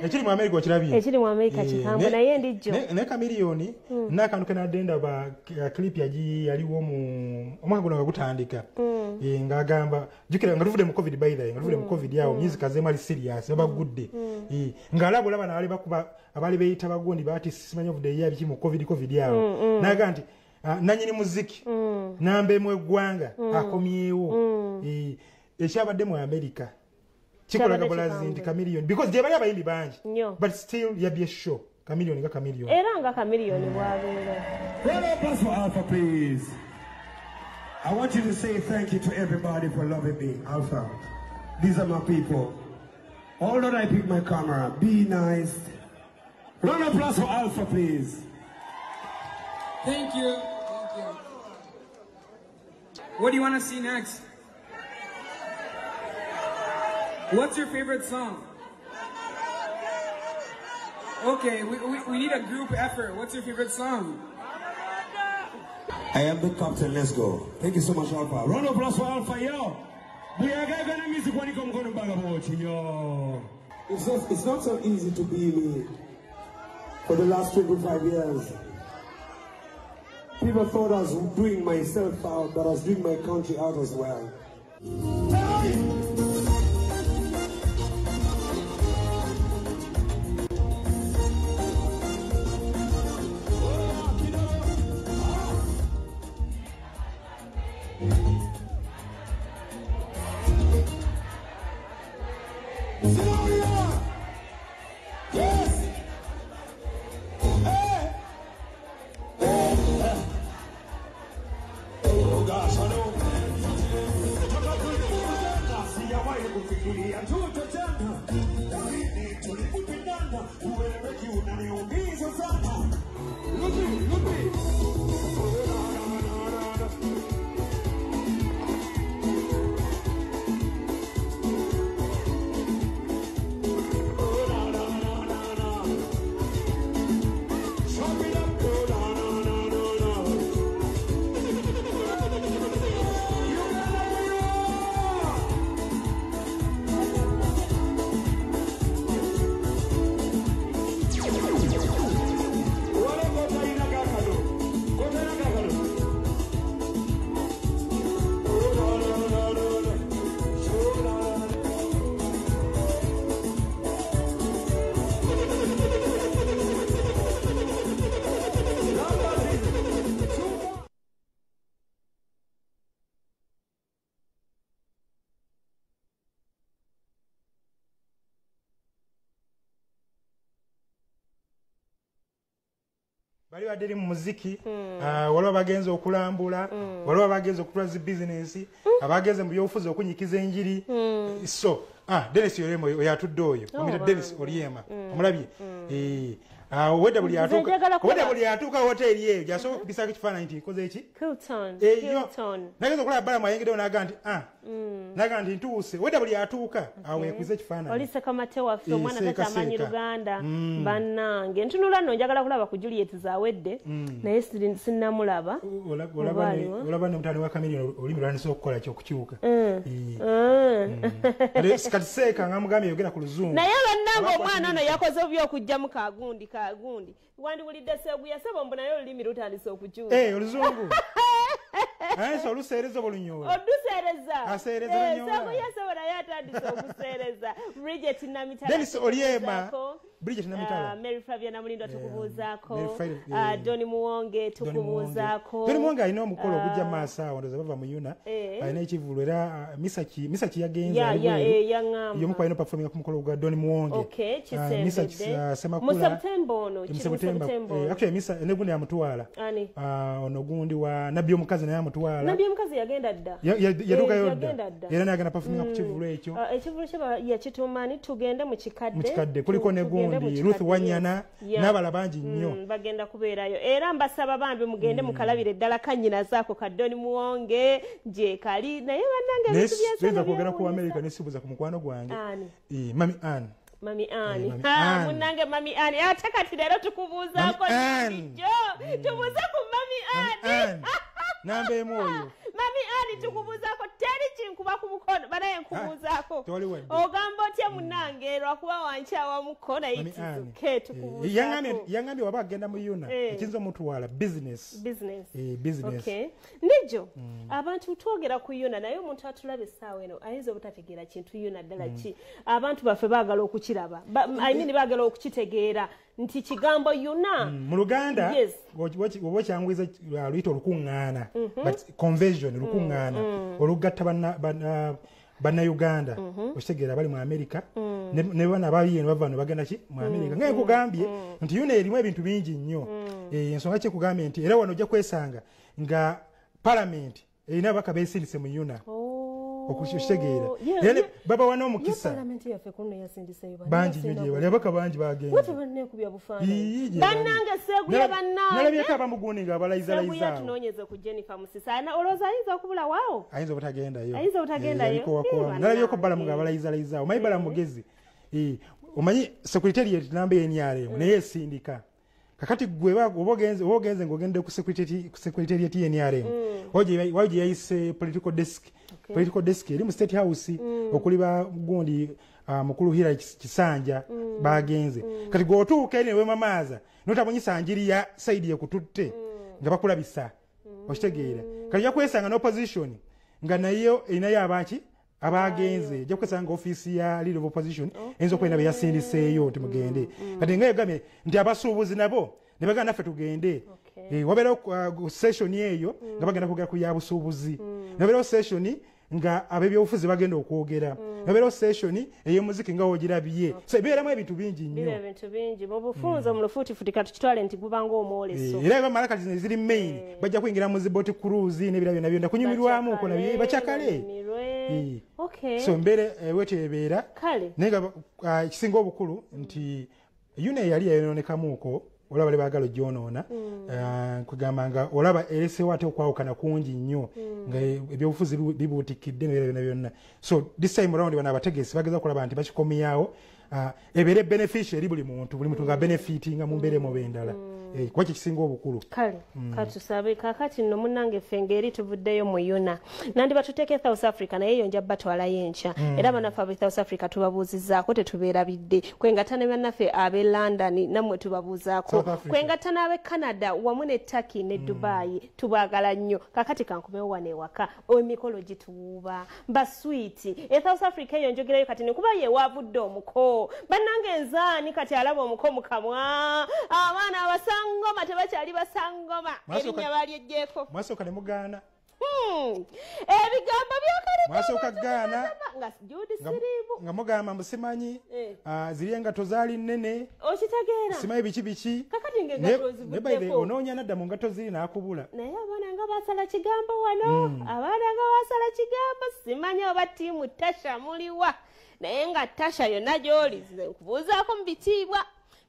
Ekiri mu Amerika okirabye? Ekiri mu Amerika kikambwe, naye ndijjo. Ne Chameleone n'akantu ke nadde ndaba clip yaliwo mu omwaka guno nga gutandika. Ng'agamba jjukira nga tuvudde mu COVID, by the way, nga tuvudde mu COVID awo, music azeemu ali serious, babagudde. Ng'alaba olaba n'abali bakuba abaali beeyita bagundi baati simanyi ovudde ye biki mu COVID awo. N'agamba nti nannyini muziki namba emu eggwanga akomyewo. Ekyabadde mu Amerika kikolaga bulazi nti Chameleone, because gye bali abayimbi bangi, but still yabye show Chameleone nga Chameleone. Era nga Chameleone bw'abeera. Round of applause for Alpha, please. I want you to say thank you to everybody for loving me, Alpha. These are my people. Although I pick my camera, be nice. Round of applause for Alpha, please. Thank you. Thank you. What do you want to see next? What's your favorite song? Okay, we need a group effort. What's your favorite song? I am the captain, let's go. Thank you so much, Alpha. Round of applause for Alpha, yo. It's not so easy to be me for the last 25 years. People thought I was doing myself out, but I was doing my country out as well. Bali badde eri mu muziki, waliwo abagenze okulambula, waliwo abagenze okutula zi bizinensi, abagenze mu byobufuzi okunyikiza enjiri. So Dennis Oryema oyo atudde oyo, omuyita Dennis Oryema, omulabye? Wedda buli atuuka hoteeri eyo gy'asooka okubisaako ekifaananyi nti nkoze eki? Hilton. Nagenza okulaba Balamu ayingiddewo n'agamba nti n'agamba nti ntuuse. Wedda buli atuuka awo yekubiza ekifaananyi. Oli Ssekamate waffe, omwana takyamanyi Luganda. Bannange ntunula nno njagala kulaba ku Juliet Zawedde, naye sinnamulaba. Olaba ne mutani wa Chameleone olulimi lwandise okukola ki okukyuka. Kati Seeka nga mugambye yogera ku Luzungu. Naye bannange omwana ono yakoze obubi okugyamu kagundi kagundi. Wandiwulidde Seguya ssebo mbu naye olulimi lutandise okukyuka. Oluzungu. Aye oluseereza oba olunyoola? Oluseereza. Aseereza olunyoola. Seguya ssebo naye atandise okuseereza. Bridget Namitala. Dennis Oryema. Bridget Namitala. Mary Flavia Namulindo tukubuuzaako. Donny Muwonge tukubuuzaako. Donny Muwonge alina omukolo ogujja maaso awo, ndowooza bava mu Yuna. Alina ekivvulu era Misaki yagenze ali bweru. Y'omu ku balina performinga ku mukolo gwa Donny Muwonge. Okay, kisembedde. Semakula. Mu September ono, Mu September. Actually Misa ne gundi yamutwala. Ani? Ono gundi wa Nabbi omukazi naye amutwala. Nabbi omukazi yagenda dda. Yadukayo dda. Era naye agenda performinga ku kivvulu ekyo. Ekivvulu kye yakituuma ni tugende mu kikadde. Mu kikadde kuliko ne gundi. Gundi Ruth Wanyana n'abala bangi nnyo bagenda kubeerayo. Era mbasaba bambi mugende mukalabire ddala kanyina zaako Kadoni Muwonge gye kali. Naye bannange ebintu byensonga kwogera ku America nesibuza ku mukwano gwange Mami Ann. Mami Ann. Munnange Mami Ann. Ate kati leero tukubuuzaako jo. Tubuuze ku Mami Ann. Namba emu oyo. Mami Ann tukubuuzaako teri kinkuba ku mukono banaye nkubuuzaako. Ogamba otya munnange lwakuba wankyawa mukono ituke tukubuuzaako. Yangambye waba agenda mu UNA ekiyinza omutwala business. Business. Okay. Ndijo abantu twogera ku UNA naye omuntu atulaba essaawa eno ayinza obutategeera kintu UNA ddala ki. Abantu baffe baagala okukiraba. I mean baagala okukitegeera nti kigambo UNA mu Luganda oba okyanguyiza luyita olukuŋŋaana but conversion lukuŋŋaana olugatta bannayuganda okitegeera bali mu America ne bana abali eno bava wano bagenda ki mu America. Nga nkugambye nti UNA erimu ebintu bingi nnyo. Ensonga ki ekugambye nti era wano ojja kwesanga nga parliament erina ababaka beesindise mu UNA. Okukitegeera era baba wana omukisa bangi nnyo gye bali ababaka bangi bagenda bannange Seguya bannange nalabyeko abamugundi nga abalayizalayizaawo. Tunoonyeze ku Jennifer Musisa olowooza ayinza okubula waawo ayinza obutagendayo ayinza obutagendayo nalabyeko Balamu nga abalayizalayizaawo. Omanyi Balamu mugezi omanyi secretariat namba ya NRM naye esindika. Kakati gwe oba ogenze ng'ogende ku secretariat ya NRM wayo gye yayise political desk. Political desk eri mu State House okuli ba gundi mukulu Hillary Kisanja bagenze. Kati gwotuuka eri ne weemamaaza n'otabonyisa njiri ya side yekututte nga bakulabisa okitegeera. Kati ojja kwesanga n'opposition nga nayo erinayo abaki abagenze. Ojja kwesanga ofiisi ya leader of opposition eyinza okuba erina be yasindiseeyo nti mugende. Kati nga yagambye nti abasuubuzi nabo ne bagamba naffe tugende. Wabeerawo session eyo nga bagenda kwogera ku ya busuubuzi. Wabeerawo session nga ab'ebyobufuzi bagenda okwogera. Wabeerawo session ey'omuziki nga wogirabye. So ebeeramu ebintu bingi nnyo. Biba ebintu bingi. Mu bufunze mu lufuutifuti katukitwale nti gubanga omwoleso. Era bamala kati zino eziri main bajja kuyingira mu zi boat cruise n'ebirala byonna byonna kunyumirwamu ko nabyo bakyakale. So mbeera wetebeera. Naye nga ekisinga obukulu nti UNA yali yayonoonekamuuko olaba bali baagala ogyonoona kugamba nga olaba eresewo ate okwawukana kungi nnyo nga ebyobufuzi bibuutikidde n'ebirala byonna byonna. So this time round bano abategesi bageza okulaba nti bakikomyawo ebeere beneficial eri buli muntu nga benefitinga mu mbeera emu oba endala. Kuba kye kisinga obukulu. Kale katusabe kakati nno munnange ffe ng'eri tuvuddeyo mu UNA nandiba tuteeke South Africa naye eyo nja batwalayo enkya. Era bannaffe ab'e South Africa tubabuuzizzaako tetubeerabidde. Kwengatta ne bannaffe ab'e London nammwe tubabuuzaako. Kwengatta n'ab'e Canada wamu ne Turkey ne Dubai tubaagala nnyo. Kakati kankomewo wano ewaka emikolo gituwuuba baswiti. E South Africa eyo njogerayo kati nekuba ye waavudde omuko. Bannange nzaani kati alaba omuko mu kamwa abaana abasangoma tebakyali basangoma erinnya balyeggyeko. Mwasooka ne mugaana. Ebigambo byokale mwasooka gaana nga Jude Siribu nga mugamba mbusimanyi ziri engatto zaali nnene okitegeera simanyi biki biki. Kakati ng'engatto ozivuddeko onoonya nadda mu ngatto ziri n'akubula. Naye abaana nga baasala kigambo wano abaana nga baasala kigambo simanyi oba ttiimu Tasha muliwa naye nga Tasha yonna gy'oli nkubuuzaako mu bitiibwa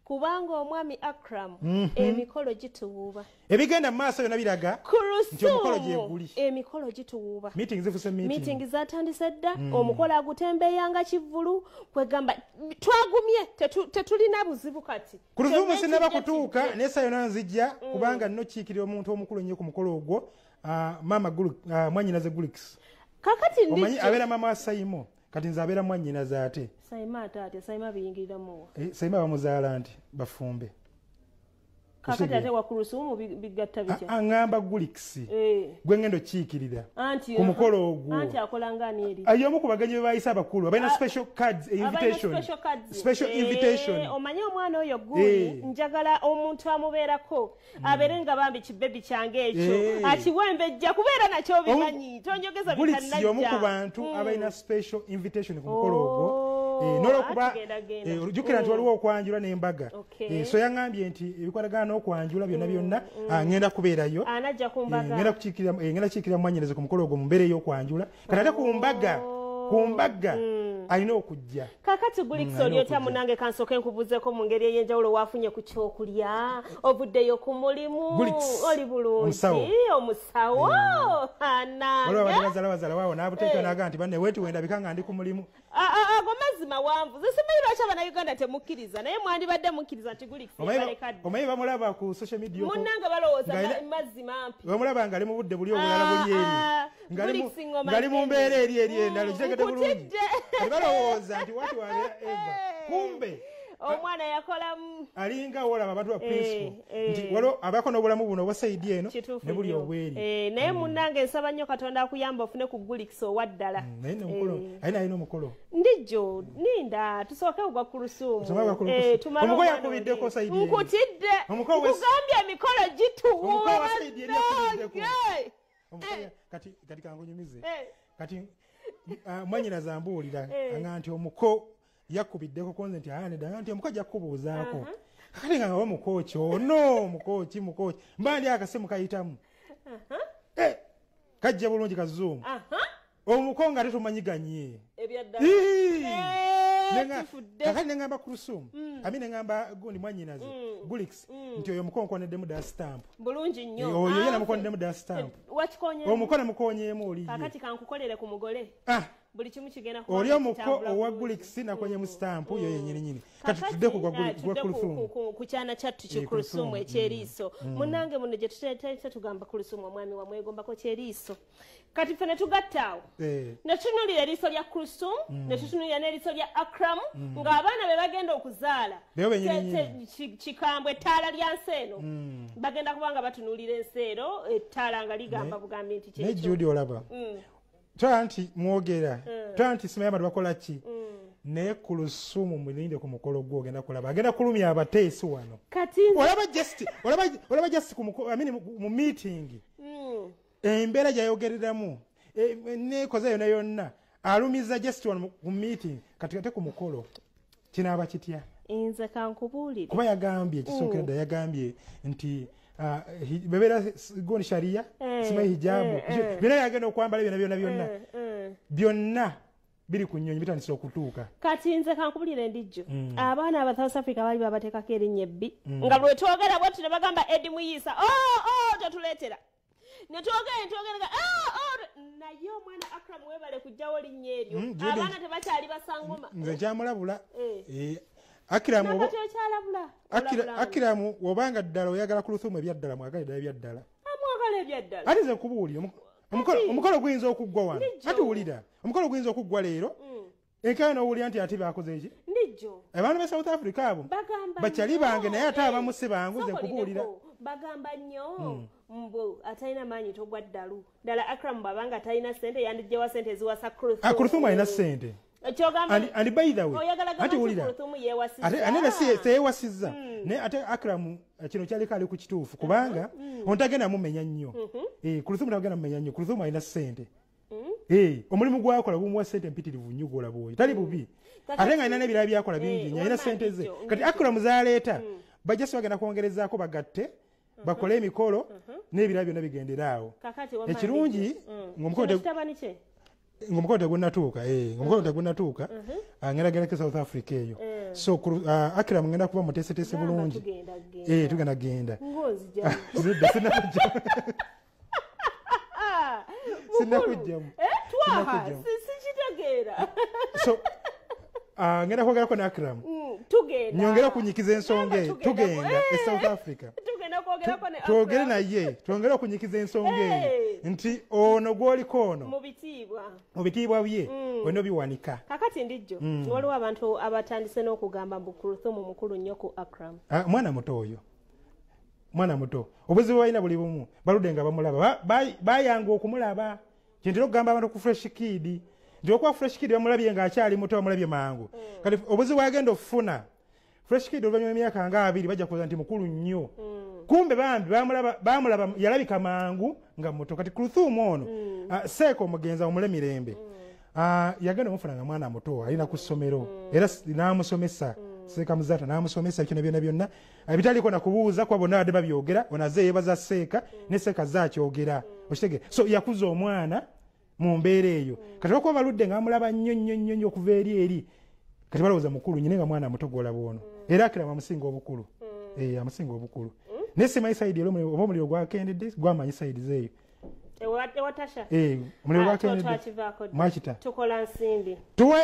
kubanga omwami Akram emikolo gituwuuba. Ebigenda mu maaso byonna biraga nti omukolo gyeguli. Emikolo gituwuuba. Meeting zifuse meeting. Meeting zatandise dda omukolo agutembeyanga kivvulu kwegamba twagumye tetulina buzibu kati. Ku luvumu sinnaba kutuuka naye essaawa yonna nzijja kubanga nno kiikirira omuntu omukulu ennyo ku mukolo ogwo maama mwannyinaze Gulix. Kakati omanyi abeera maama wa Saimo. Kati nze abeera mwannyinaze ate. Saima ate ate Saima biyingiriramu wa? Saima bamuzaala nti bafumbe. Kakati ate wakulusumu bigatta bitya? Aŋŋamba Gulix. Gwe ngendo kiikirira. Ku mukolo ogwo. Anti akola nga ani eri? Y'omu ku bagenyi be bayise abakulu abalina special cards invitation. Special invitation. Omanyi omwana oyo Guli njagala omuntu amubeerako abeere nga bambi kibebi kyange ekyo akiwembejja kubeera nakyo obimanyi tonjogeza bitannajja. Gulix y'omu ku bantu abalina special invitation ku mukolo ogwo. N'olwokuba jjukira nti waliwo okwanjula n'embaga. So yaŋŋambye nti ebikwatagana n'okwanjula byonna byonna ŋŋenda kubeerayo. Anajja ku mbaga. Ŋŋenda kukiikirira mwannyinaze ku mukolo ogwo mu mbeera ey'okwanjula. Kati ate ku mbaga Ku mbaga alina okujja. Kakati Gulix oli otya munange? Kansooke nkubuuzeeko mu ngeri ey'enjawulo, waafunye ku kyokulya, ovuddeyo ku mulimu, oli bulungi? Omusawo anange waliwo abadde bazala waawo n'abuteeka n'agamba nti banne weeti wendabika nga ndi ku mulimu. Ago mazima wanvu, nze simanyi lwaki Abannayuganda temukkiriza, naye mwandibadde mukkiriza nti Gulix yabaleka dda. Omanyi bamulaba ku social media munnange, balowooza mazzi mampi. Bamulaba nga ali mu budde buli obulala buli eri, ngali mu mbeera eri endala, okitegedde bulungi? Balowooza nti wati wabeera eva, kumbe omwana yakolamu. Alinga wolaba abantu ba principal nti waliwo abaako n'obulamu buno obwa side eno ne buli obweri. Naye munnange, nsaba nnyo Katonda akuyamba ofune ku Gulix owa ddala. Naye nomukolo alina, alina omukolo. Ndijjo ninda tusooke ogwa Kulusumu. Omuko yakubiddeko side eri. Nkutidde, nkugambye emikolo gituwuuma. Kati kangunyumize, kati mwanyinaza mbuulira nga nti omuko yakubiddeko konze nti aa nedda, nti omuko ajja kukubuuzaako. Kakati nga nga mukooki ono mukooki mba ndi akasimu kayitamu, kajja bulungi kazuumu, omuko nga tetumanyiganye. Kakati neŋŋamba Kulusumu, ami neŋŋamba gundi mwanyinaze Gulix nti oyo omuko nkoneddemu dda stamp. Bulungi nnyo. Oyo ye namukoneddemu dda stamp. Omuko namukonyeemu oli ye. Kakati kankukolere ku mugole, buli kimu kigenda. Oli omuko owa Gulix nakonyemu stamp yo yennyini nyini. Kati tudde ku gwa Kulusumu. Ku kyana kyattu ki Kulusumu ekyeriiso. Munnange, muno gye tutete tugamba Kulusumu omwami wamwegombako kyeriiso. Kati ffe ne tugatta awo, ne tutunuulira eriiso lya Kulusumu, ne tutunuulira n'eriiso lya Akramu, ng'abaana be bagenda okuzaala kikambwe ettaala lya nsi eno, bagenda kuba nga batunuulira ensi eno, ettaala nga ligamba bugambi nti kyekyo. Judy, olaba twala nti mwogera, twala nti simanyi abantu bakola ki, naye Kulusumu mulinde ku mukolo gwo, ogenda kulaba agenda kulumya abateesi wano. Olaba just I mean, mu meeting embeera gyayogereramu, nekoza yonna yonna alumiza just wano mu meeting. Kati ate ku mukolo kinaaba kitya? Nze kankubuulire. Kuba yagambye ekisookera ddala, yagambye nti bebeera goni sharia, simanyi hijabu, byonna yagenda okwambala byonna byonna byonna byonna biri ku nnyonyi, bitandise okutuuka. Kati nze kankubulire ndijjo, abaana aba South Africa baali babateekako erinnya ebbi, nga lwetwogera bwetu ne bagamba Edi Muyisa, oh, totuleetera, netwogera netwogera nga oh. Naye omwana Akram, webale kujjawo linnya eryo. Abaana tebakyali basangoma. Nze nkyamulabula. Akiramu Nakati okyalabula? Akiramu, obanga ddala oyagala Kuluthumu ebyaddala, mwagale ddala ebyaddala. Amwagala ebyaddala. Ate nze nkubuulira, omukolo guyinza okuggwa wano. Ate wulira, omukolo guyinza okuggwa leero, enkeera n'owulira nti ate bakoze eki. Ndijjo, abaana be South Africa abo bagamba bakyali nnyo, bange, naye ate abamu si bangu, nze nkubuulira. Sokolireko, bagamba nnyo mbu atalina maanyi togwa ddalu. Ddala Akram bw'abanga atalina ssente, yandijjewa ssente eziwasa Kuluthumu? Kuluthumu alina ssente. Kyogamba And by the way, oyagala ate gamba nti wulira, Kuluthumu yeewasizza? Ate ate si teyewasizza, naye ate Akramu kino kyaliko ali ku kituufu, kubanga ono tagenda mumenya nnyo. Kuluthumu tagenda mumenya nnyo. Kuluthumu alina ssente. Omulimu gwakola gumuwa ssente mpitirivu nnyo, gwolaba oyo tali bubi. Ate nga alina n'ebirala byakola bingi nnyo, alina Wamma ssente ze. ndijjo, Kati Akramu zaleeta bajja si bagenda kwongerezaako, bagatte bakole emikolo n'ebirala byonna bigendere awo. Kakati wamma Ekirungi ndijjo. ng'omukolo Kino kitabani kye. Ng'omukolo tegunnatuuka, ngenda gendako South Africa eyo. So Akram ngenda kuba muteeseteese Gamba bulungi. tugenda genda. Tugenda genda. Ng'onzija. Nedda, sinnakujjamu. Sinnakujjamu. Twaha Sinnakujjamu. Sikitegeera. So ngenda kwogerako ne Akram. Tugenda. Nyongere okunyikiza ensonga eyo. Gamba tugenda. Tugenda e South Africa. Tugenda kwogerako ne Twogere Akram. naye, twongere okunyikiza ensonga eyo nti ono gwoliko ono mu bitiibwa, mu bitiibwa bye olina obiwanika. Kakati ndijjo, waliwo abantu abatandise n'okugamba mbu Kuluthumu mukulu nnyo ku Akram. Ah, mwana muto oyo, mwana muto. Obuzibu balina buli bumu, baludde nga bamulaba. Bayanga okumulaba. Kyentera okugamba abantu ku Fresh Kid nti okuba Fresh Kid bamulabye ng'akyali muto, bamulabye mangu. Kati obuzibu agenda okufuna Fresh Kid oluvannyuma emyaka nga 20, bajja kuza nti mukulu nnyo. Kumbe bambi bamulaba yalabika mangu nga muto. Kati Kuluthumu ono, seeka omugenzi awumule mirembe, yagenda omufuna nga mwana muto, alina ku ssomero, era n'amusomesa. Seeka Muzaata n'amusomesa byonna byonna byonna ebitaliiko nakubuuza, kuba bonna badde babyogera. Ono azze yeebaza seeka, ne seeka azze akyogera, okitege. So yakuza omwana. Mu mbeera eyo kati olwokuba baludde nga bamulaba nnyo nnyo nnyo nnyo okuva eri eri, kati balowooza mukulu nyine nga mwana muto gw'olaba ono, era akira amusinga obukulu. Amusinga obukulu, naye simanyi side era oba omuliro gwakendedde, gwamanyi side zeeyo. Ewa Tasha. Omuliro Ah, gwakendedde. twakivaako dda. Mwakita. Tukola nsimbi. Tuwe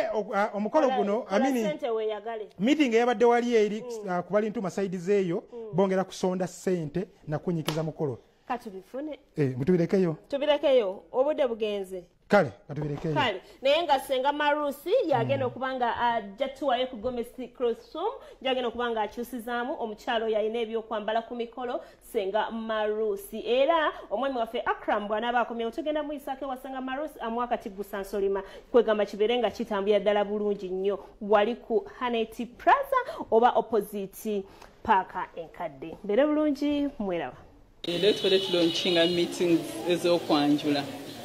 omukolo guno. Kola Amini ssente weeyagale. Meeting eyabadde wali eri ku Balintuma side zeeyo, bongera kusonda ssente nakunyikiza mukolo. Katubifune. Mutubirekeyo. Tubirekeyo, obudde bugenze. Kale katubirekeyo. Kale naye nga Senga Marusi yagenda okuba nga ajja tuwayo ku gomesi costume, gyagenda okuba nga akyusizaamu omukyalo oyo alina ebyokwambala ku mikolo, Senga Marusi. Era omwami waffe Akram bw'anaaba akomyewo, tugenda muyisaako ewa Senga Marusi amuwa akatigusa nsolima, kwegamba kibeere nga kitambulira ddala bulungi nnyo wali ku Haneti Plaza oba opposite paaka enkadde. Mbeere bulungi, mweraba. Leero tubadde tulaunchinga meetings ez'okwanjula,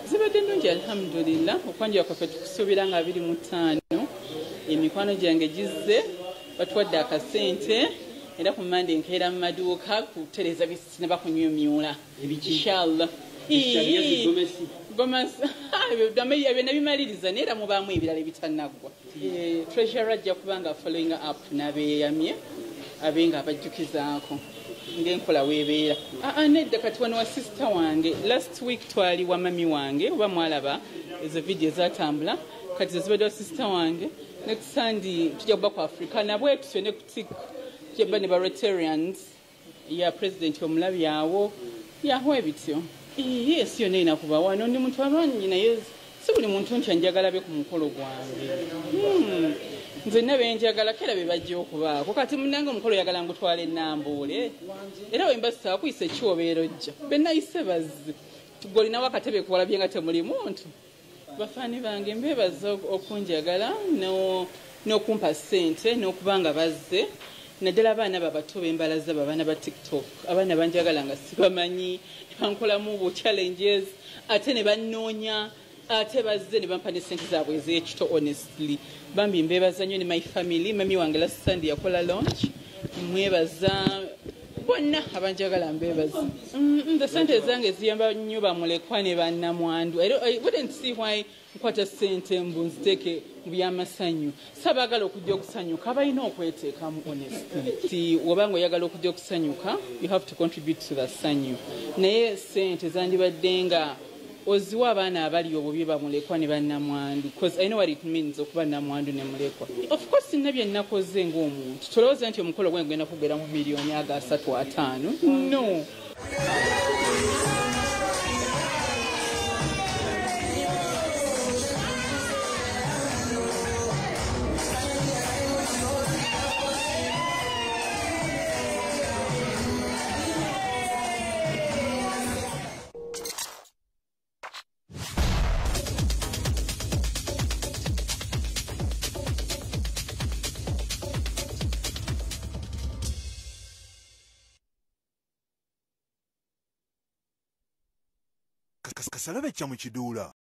zibadde nnungi, alhamdulillah. Okwanjula kwaffe tukusuubira nga 25. Emikwano gyange gizze, batuwadde akasente, era ku Mande nkeera mu maduuka kutereeza bisinaba kunywemyula, inshallah. Gomasi, ebyo nabimaliriza, naye era mubaamu ebirala ebitanaggwa. Treasurer ajja kuba nga following up n'abeeyamye, abe nga abajjukizaako ng'enkola weebeera. Aa, nedda, kati wano wa sister wange. Last week twali wa mami wange, oba mwalaba ezo video ezatambula. Kati zezibadde wa sister wange. Next Sunday tujja kuba ku Africa nabwe tutyo ne ku tik, tujja kuba ne ba Rotarians ya president omulabi awo yaho ebityo. Yes, yonna erina kuba wano. Ndi muntu abangi, naye si buli muntu nti anjagala be ku mukolo gwange. Nze nna benjagala kera be bajja okubaako. Kati munange omukolo oyagala ngutwala enambuule, era wemba sitaakuyisa ekyobeera ojja benayise bazze gwe olinawo akatebe kuwalabye nga temuli muntu. Bafaani bange mbeebaza okunjagala n'okumpa ssente n'okuba nga bazze, naddala abaana babato bembalaza, abaana ba TikTok, abaana banjagala nga sibamanyi, ne bankolamu bu challenges, ate ne bannoonya, ate bazze ne bampa ne ssente zaabwe ez'ekito. Honestly, bambi mbeebaza nnyo. Ne my family, mami wange last Sunday yakola launch, mwebaza bonna abanjagala, mbeebaza. Nze sente zange ziyamba nnyo bamulekwa ne bannamwandu. I wouldn't see why nkwata ssente mbu nziteeke mu byamasanyu. Sabaagala okujja okusanyuka balina okweteekamu, honestly. Ti wobanga oyagala okujja okusanyuka, you have to contribute to the sanyu, naye ssente zandibadde nga oziwa abaana abali obubi, bamulekwa ne bannamwandu, because I know what it means okuba namwandu ne mulekwa. Of course nina bye nnakoze ng'omuntu. Tolowooza nti omukolo gwange gugenda kugera mu miliyoni aga 3 5, no. Kasalabecca mu kiduula.